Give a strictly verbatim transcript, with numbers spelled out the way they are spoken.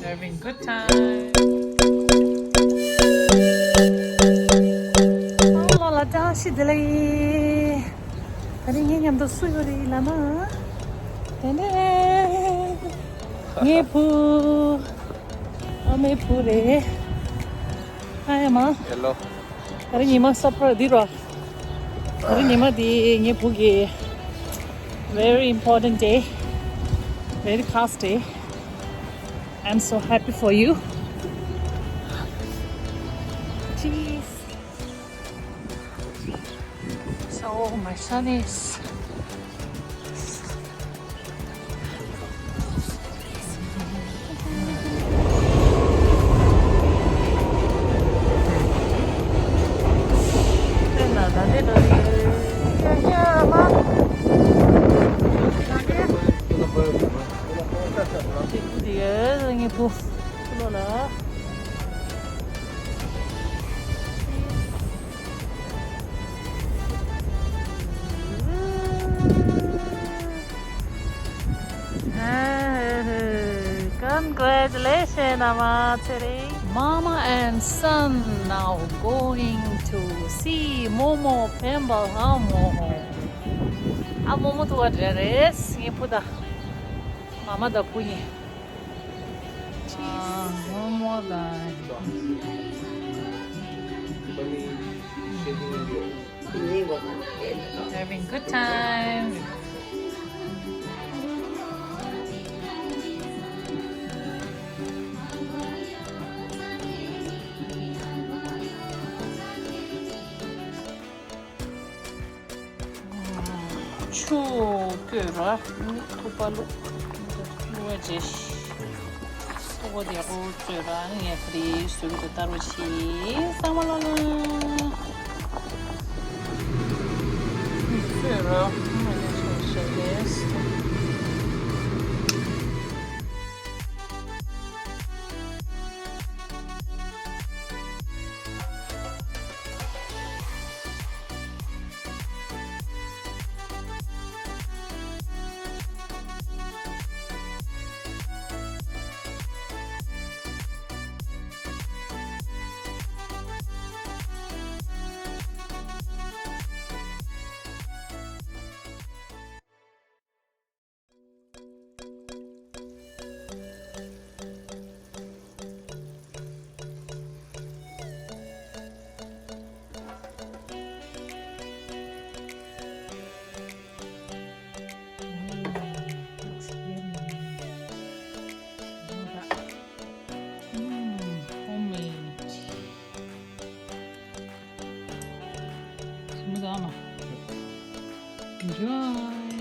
Having good time. ཨ་ལ་ལ། བཀྲ་ཤིས་བདེ་ལེགས། ད་རིང་ངའི་མཉམ་དུ་སུ་ཡོད་རེད་ལབ་ན། དེ་ནས་ངའི་བུ། ཨ་མའི་བུ་རེད། ཧའི་ཨ་མ། ཧེ་ལོ། ད་རིང་ཉི་མ་སར་པ་རའི་སི་འདི་རོ། ད་རིང་ཉི་མ་འདི་ངའི་བུ་གི་very important day, very khas day. I'm so happy for you. Cheese. So my son is Congratulations, Ama Tsering. Mama and son now going to see Momo Pemba Hamo. ཨ་མོ་མོ་ཐུག་པ་རེད། རེད་ངའི་བུ་དང་། མ་མ་དང་བུ་གཉིས། ཨ་མོ་མོ་དང་། Having good time. ཆུ་བསྐོལ་ར། ཐུག་པ་བླུགས། བླུགས་པ་རྗེས། ཐུག་པ་དེ་ཡག་པོ་བཙོས་ར། ངས་ཕ་རི་ཟུར་དུ་བསྟར་བ་བྱས། གཙང་མ་ལ་ལ། བཙོས་ར། ང་ཡང་ཆུ་བཞག་རེད། Enjoy.